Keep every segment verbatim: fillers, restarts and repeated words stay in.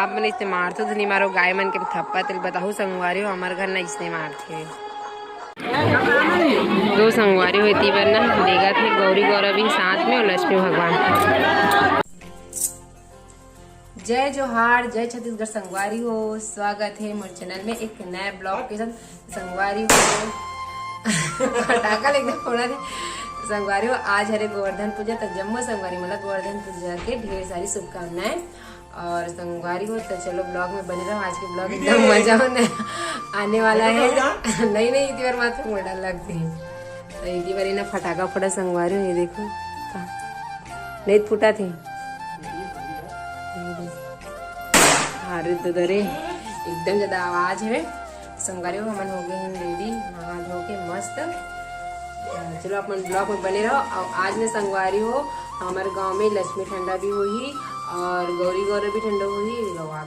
आप मन इसने मारथो धनी मारो गाय मन के थप्पा, तेल बताहू संगवारी हो, हमर घर ना इसने मारथे। दो संगवारी हो इति बर ना देगा थे गौरी गौरा भी साथ में और लक्ष्मी भगवान। जय जोहार, जय छत्तीसगढ़ संगवारी हो, स्वागत है मोर चैनल में एक नया ब्लॉग के साथ। संगवारी हो फटाका लेके फोड़ा थे। संगवारी हो, आज हरे गोवर्धन पूजा, तो जम्मो संगवारी मतलब गोवर्धन पूजा के ढेर सारी शुभकामनाएं। और संगवारी हो तो चलो ब्लॉग में बने रहो, आज के ब्लॉग एकदम मजा होने आने वाला है। नहीं नहीं, इति बार मात्र मोटा लगते हैं, तो इति बार इन्हें फटाका फोड़ा संगवारी हो, ये देखो। नहीं फूटा थे। अरे तो दरे एकदम ज्यादा आवाज है। संगवारी हो, हमन हो गए हैं रेडी, नहा धो के मस्त। चलो अपन ब्लॉग में बने रहो। और आज में संगवारी हो, हमारे गांव में लक्ष्मी ठंडा भी होही और गौरी गौरा भी ठंडा होही।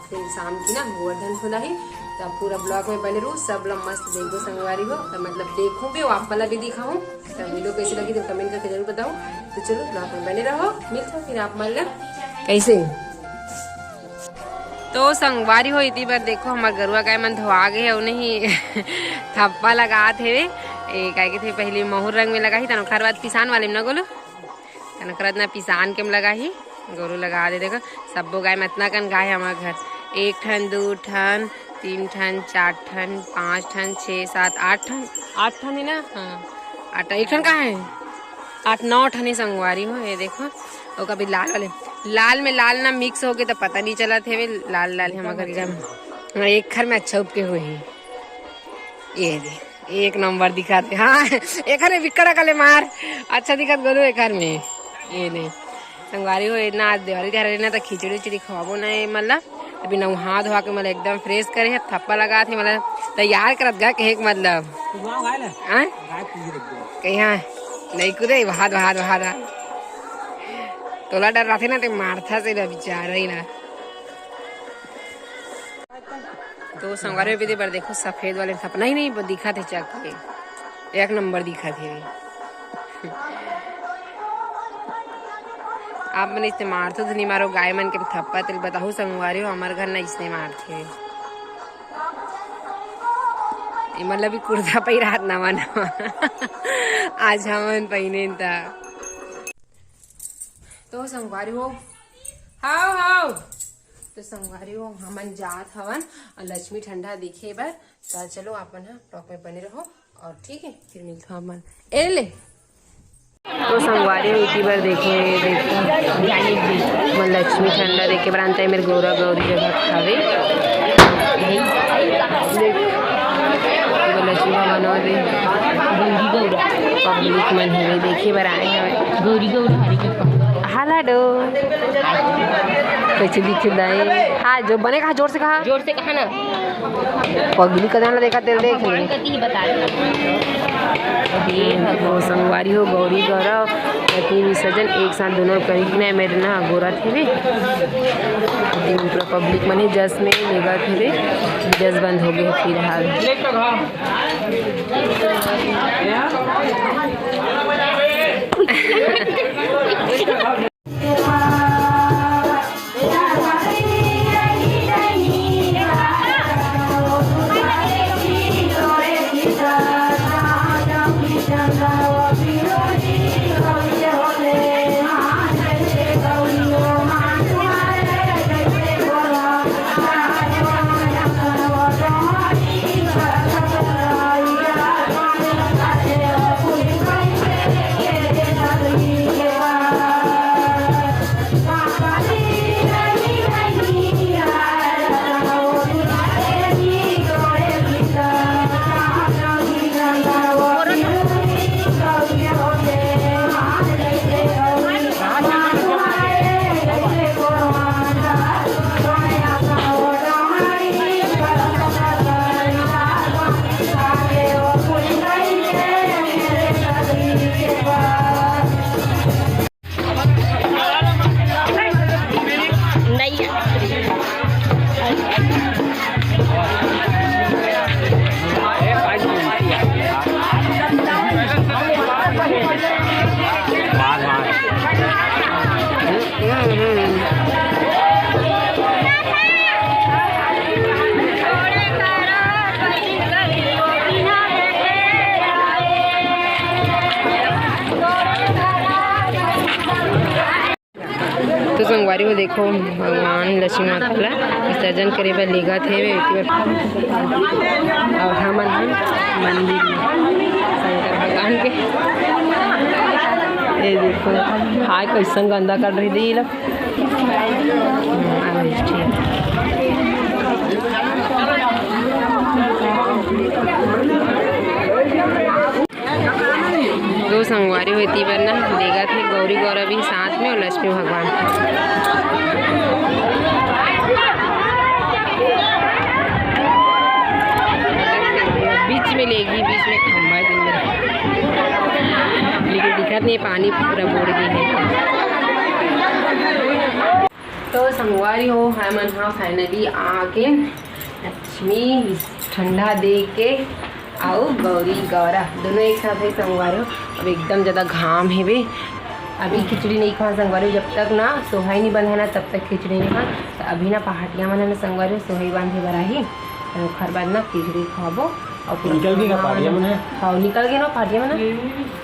फिर शाम की ना गोवर्धन खुला ही, तो आप पूरा ब्लॉग में बने रहो, सब लोग मस्त देखो संगवारी हो, तो मतलब देखूं भी, आप वाला भी दिखाऊं। तो वीडियो कैसी लगी तो कमेंट करके जरूर बताओ। तो चलो ब्लॉग में बने रहो, मिलते हैं फिर आप मतलब कैसे। तो संगवारी हो इति बार देखो, हमार गरुआ गाय मन धोआ गए, उन्हें ही थप्पा लगात हेवे। ए, काहे के थे पहले महुर रंग में लगा ही, तन ओखर बाद पिसान वाले में ना गोलू, तन ओखर बाद ना पिसान के में लगा ही, गोरू लगा दे। देखो सब्बो गाय में अतना कन गाय है हमार घर, एक ठन, दू ठन, तीन ठन, चार ठन, पाँच ठन, छः, सात, आठ ठन, आठ ठन है ना? हाँ, आठ ठन। एक ठन कहाँ है? आठ नौ ठन ही संगवारी हो। ये देखो, वो कभी लाल वाले, लाल में लाल ना मिक्स हो गए तो पता नहीं चला थे, वे लाल लाल है मगर एकदम। हाँ, एक घर में अच्छा उपके हुए ही। ये दे, एक नंबर दिखा थे। हाँ, एक घर में बिकट अकल है मार, अच्छा दिखत गोलू एक घर में। ये दे संगवारी हो, इतना आज देवारी तिहार है ना, तो खिचड़ी उचड़ी खवाबो ना, ये मतलब अभी नहा धोआ के मतलब एकदम फ्रेश करे है, थप्पा लगा थे, मतलब तैयार करत गा कहे के मतलब। हाँ? कहीं हाँ, नहीं कूदे, वहाद, वहाद, वहाद, वहाद। तोला डर रथे ना, ते मारथा से ना बेचारा ही ना। तो संगवारी हो भी दे बार देखो सफेद वाले सपना ही नहीं, वो दिखा थे चक के, एक नंबर दिखा थे। आप मन इसने मारथो तो नहीं मारो, गाय मन के थप्पा, तेल बताहू संगवारी हो, हमार घर ना इसने मारथे। ये मतलब भी कुर्ता पहिरात नवा नवा। आज हमन पहिने त। तो संगवारी हो, हाव, हाव। तो संगवारी हो, हमन जात हवन लक्ष्मी ठंडा देखे बर। तो चलो, आप मन ह ब्लॉग में बने रहो और ठीक है, फिर मिलते हैं आप मन। ए ले। तो संगवारी हो इति बार देखो, ये देखो, मैं लक्ष्मी ठंडा देखे बर आनता है मेरे गौरा गौरी जगह खावे। देखो, ये लक्ष्मी भगवान और पब्लिक मन हवे देखे बर आए हवे। गौरी गौरा हरे के। हालाडो। कैसे दिखे दाई? हाँ, जो बने कहा, जोर से कहा। जोर से कहा ना। पगली का जान देखा तेरे देख ले। कति ही बता दे। हे भगवान। तो संगवारी हो, गौरी गौरा पति विसर्जन एक साथ दोनों करी कि नहीं, मेरे ना गोरा थे रे। लेकिन पूरा पब्लिक मने जस में लेगा थे रे, जस बंद हो गए फिलहाल। संगवारी हो, देखो, भगवान लक्ष्मी माता ला विसर्जन करे बर लेगत हे, एती बर। अउ हमन ह मंदिर में शंकर भगवान के, ये देखो, हाय, कैसन गंदा कर रही दी लोग। हम्म, आ गई, ठीक। दो संगवारी होती बर ना, देगा थे गौरी गौरा भी साथ में और लक्ष्मी भगवान। बीच में लेगी, बीच में खंभा है दिन में। लेकिन दिखत नहीं, पानी पूरा बोड़ गई है। तो संगवारी हो, हमन हा finally आके लक्ष्मी ठंडा दे के अउ गौरी गौरा दोनों एक साथ है संगवारी हो। अब एकदम ज़्यादा घाम हेवे, अभी खिचड़ी नहीं खा संगवारी हो, जब तक ना सोहई नहीं बंधा ना तब तक खिचड़ी नहीं खा। तो अभी ना पहाटिया मन ना संगवारी हो सोहई बांधे बर आही, तो ओखर बाद ना खिचड़ी खाबो। और फिर निकल गई ना पहाटिया मन? हाँ, निकल गई ना पहाटिया मन,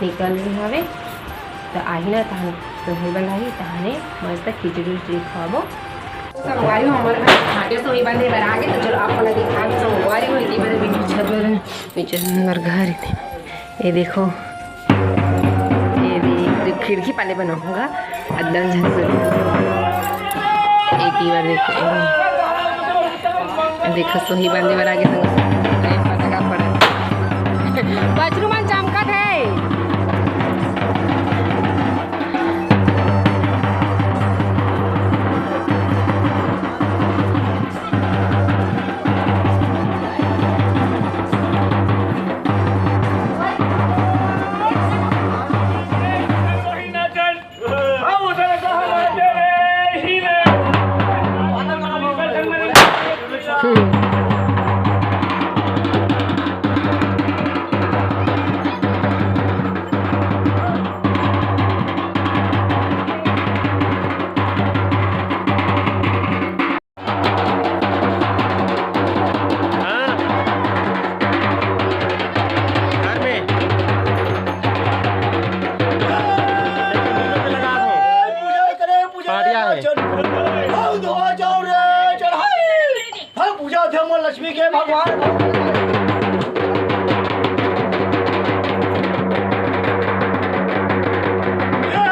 निकल गई हवे। तो आही ना, तहन सोहई बंधाही, तहने मस्त खिचड़ी उचड़ी खवाबो। संगवारी हो, हमर घर भाग्य सोहई बंधे बर आगे, तो चलो आप मन ला दिखात संगवारी हो, एती बर भी छत बर, नीचे हमर घर एती। ये देखो, ये भी खिड़की पाले बना होगा, एकदम झकझक। एती बर देखो, देखो, सोहई बंधे बर आगे संग। अरे, पटाखा पड़े। बछरू मन चमकत हे। हाँ? घर में। पहाटिया है। हम पूजा थे मोर लक्ष्मी के भगवान। ए,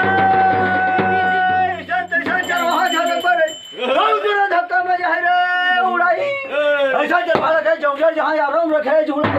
ऐसा तैसा चरवाहा झलक पर। हम तेरा धक्का में जाए रे उड़ाई। ऐसा चरवाहा रखे जौजर जहाँ यारों में रखे झूला।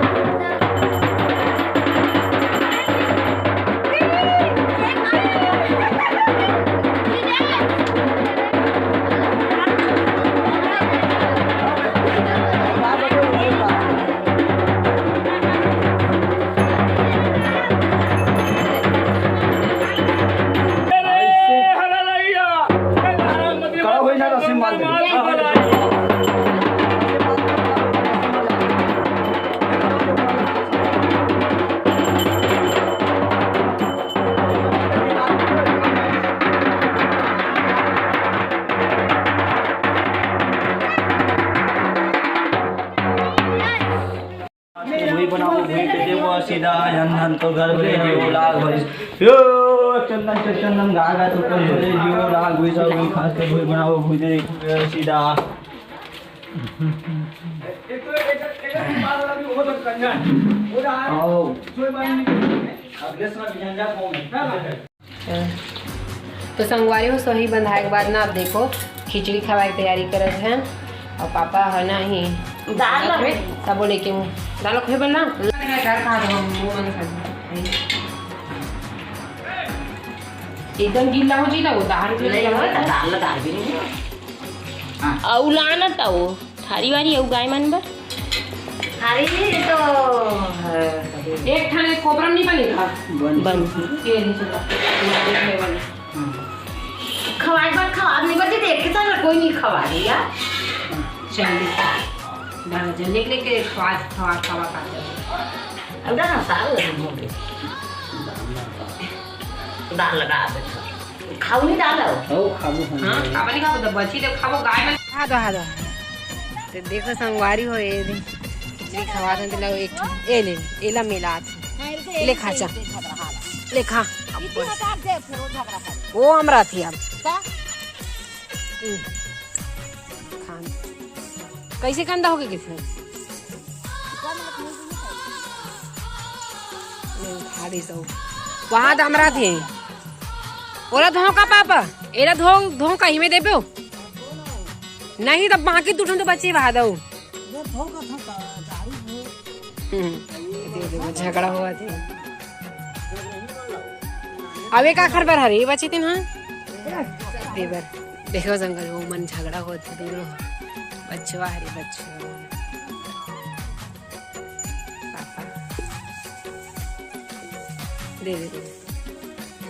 वही बनाओ, वही के देवो सीधा, धन धन तो घर भरे, जीवो लाग भरे। यो, चंदन, चंदन, गा, गा, तो कर भरे, जीवो लाग, वही सब, वही खास के वही बनाओ, वही दे, सीधा। आओ। तो संगवारी हो, सोहई बंधाए के बाद ना, अब देखो, खिचड़ी खवाए के तैयारी करत हे। और पापा है ना ही दाल में सबो लेके हूँ। दाल खोए बन ना। एकदम गीला हो जाई ना वो दाल के। नहीं, दाल, दाल भी नहीं है। हाँ। अउ लाना त वो थारी वारी अउ गाय मन बर। थारी तो, हाँ, एक ठन कोपरा नहीं बनेगा। बन। ये नहीं चला। खवाए बर खवा नहीं बचे, देख के साला कोई नहीं खवा रही यार। चल दे। दादा जल्दी लेके खवा, खवा, खवा, खवा। अब ना साल हो गए। दाल लगा दे। खाऊ नहीं दाल हो? ओ, खाबो हम। हाँ, खाबो नहीं खाबो, तो बची तो खाबो, गाय में। हाँ, दो, हाँ, दो। तो देखो संगवारी हो, ये दे। खिचड़ी खवा दे, तो लो एक, ए ले, एला मिला। ले खा चा। ले खा। वो हमरा थी अब। हम्म। खान। कैसे कंदा होगे किसे? नहीं, उठा दे तो। वहाँ तो हमरा थे। ओला धो का पापा? एला धो, धो का ही में देबो? नहीं, तब बाकी दू ठन तो बचे वहाँ दो। हम्म, दे दे, झगड़ा हुआ थे। अब एक आखर बर हरे बचे थे ना। दे बर। देखो संगवारी हो, मन झगड़ा होत हे दोनों। बचवा हरे बचवा। पापा। दे दे दे।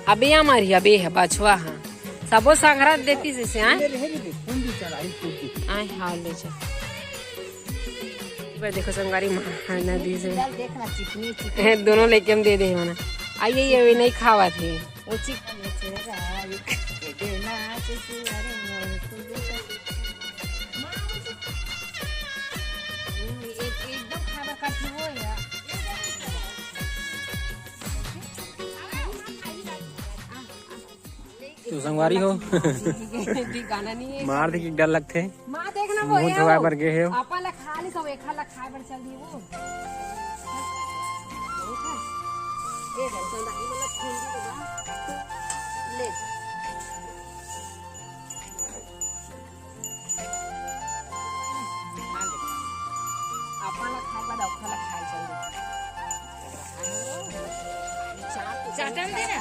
अबे या मारी, अबे हे बचवा हा। सबो संघरा देती से, से, हाँ? आय, हाँ, ले चल। एक बार देखो संगवारी, माँ, हाँ, ना दी से। देखना, चिकनी, चिकनी। दोनों लेके हम दे दे मना। आइए, ये भी नहीं खावा थे। वो चिकन में से रहा, ये देना, चिकनी, अरे मोर, तू देखो। एक-, एकदम खाना खाती हो या? तो संगवारी हो। गाना नहीं है। मार देख के डर लगथे। माँ देखना वो मुंह है धोए वो। बर गे हे। आपा ला खा ली सब, एखा ला खाए बर चल दी वो। ए, चल, चल, दाई वाला खोल दी तो बा। ले। आपा ला खाए बाद ओखा ला खाए चल दी। चाटन दे ना।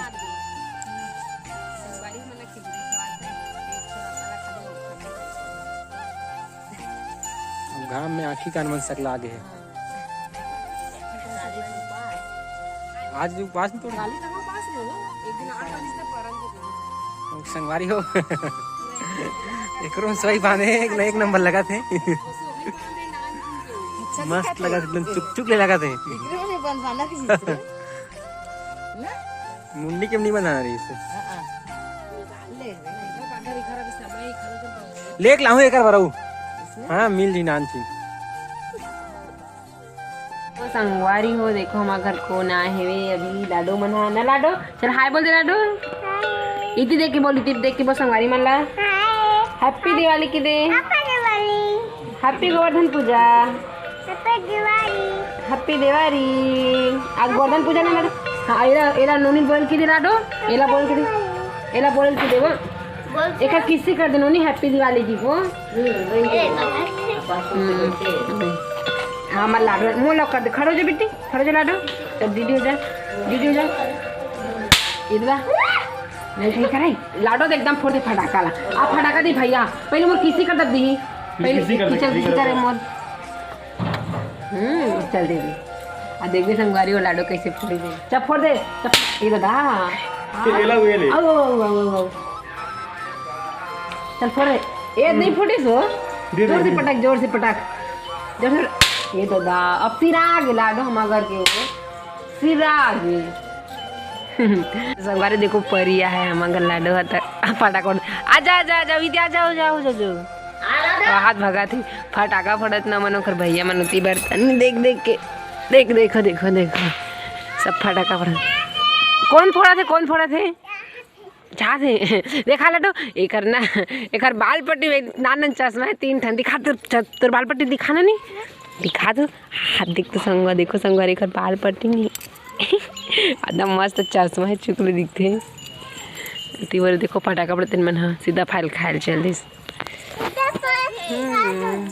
संगवारी मन ला खिचड़ी खवात हे, एक ठो रसा ला खा दे, अब घाम में आँखी कान मन सकला गे हे। आज जो उपास में तोड़ काली तो उपास में हो, एक दिन आठ बजे से परन के। संगवारी हो। एकरो में सोई बांधे, एक ना एक नंबर लगा थे। मस्त लगा थे, एकदम चुक चुक ले लगा थे। एकरो में बंधवाना की चीज है। ना? मुंडी के नहीं बंधाना रही इससे। हाँ, हाँ। ले, ले, ले। लेके लाहूँ एक बार बराऊ। इसमें? हाँ, मिल जी नान छी। तो संगवारी हो, देखो हमार घर कोन आए हेवे अभी, लाडो मन ह ना। लाडो, चल हाय बोल दे लाडो। इति देख के बोल, इति देख के बोल संगवारी मन ला। Happy दिवाली की दे। Happy दिवाली। Happy गोवर्धन पूजा। Happy दिवाली। Happy दिवाली। आज गोवर्धन पूजा ना लाडो। हाँ, एला, एला नोनी बोल के दे लाडो। एला बोल के दे। एला बोल के दे वो। एकर किस्सी कर दे नोनी, Happy दिवाली जी को। हम्म। हाँ, हमार लाडो, मुँह लॉक कर दे। खड़ो हो जा बेटी, खड़ो हो जा लाडो। चल दीदी हो जा, दीदी हो जा। इधर आ। नहीं, नहीं कराई। लाडो तो एकदम फोड़ दे फटाका ला। आप फटाका दी भैया। पहले मोर किस्सी कर दे दी। पहले किस्सी कर दे, किस्सी कर दे। मोर। हम्म, चल दे दे। आ देख दे संगवारी हो लाडो कैसे फोड़ दे। चल फोड़ दे। चल, ये दादा। ये ला, ये ले। आओ, आओ, आओ, आओ, आओ। चल फोड़ रे। ए, नहीं फूटिस वो। दे, दे, जोर से दे। पटक, जोर से पटक। जोर से। ए दादा, अब सिरा गे लाडो हमार घर के वो। सिरा गे। संगवारी देखो परी आहे हमार घर लाडो ह त फटाक फोड़। आजा, आजा, आजा, विद्या, आ जाओ, जाओ, जाओ, जाओ। हाथ भगा थी, फटाका फोड़त ना मन ओकर भैया मन उती बर्तन देख देख के। देख, देखो, देखो, देखो। सब फटाका फोड़त। कौन फोड़त हे, कौन फोड़त हे? चाहत हे। देखा लाडो, एकर ना, एकर बाल पट्टी में नान नान चश्मा हे, तीन ठन। दिखा तोर, तोर बाल पट्टी दिखा ना नी। दिखा तो। हाथ देख तो संगवा, देखो संगवा, एकर बाल पट्टी नी। एकदम मस्त चश्मा हे, चुकले दिखथे। ती बर देखो फटाका पड़ते मन ह, सीधा फाइल खायल चल दिस। हम्म।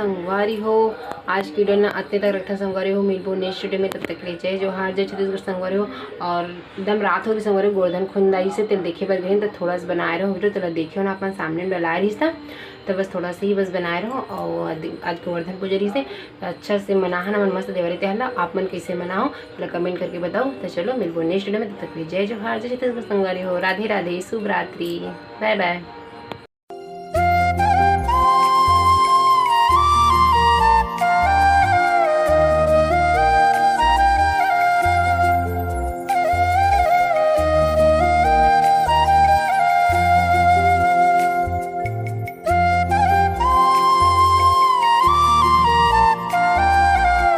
संगवारी हो, आज की वीडियो ना अतने तक रखथन संगवारी हो। मिलबो नेक्स्ट वीडियो में, तब तक के लिए जय जोहार, जय छत्तीसगढ़ संगवारी हो। और एकदम रात हो गई संगवारी हो, गोवर्धन खुंदाई से तेल देखे बर गए तो थोड़ा सा बनाए रहो वीडियो, तेला देखे हो ना अपन सामने में डलाए रहिस था, तो बस थोड़ा सा ही बस बनाए रहो। और आज, आज गोवर्धन पूजा रहिस हे, तो अच्छा से मनाहा ना मन मस्त देवारी तिहार ला। आप मन कैसे मनाओ, तेला कमेंट करके बताओ। तो चलो मिलबो नेक्स्ट वीडियो में, तब तक के लिए जय जोहार, जय छत्तीसगढ़ संगवारी हो, राधे राधे, शुभ रात्रि, बाय बाय।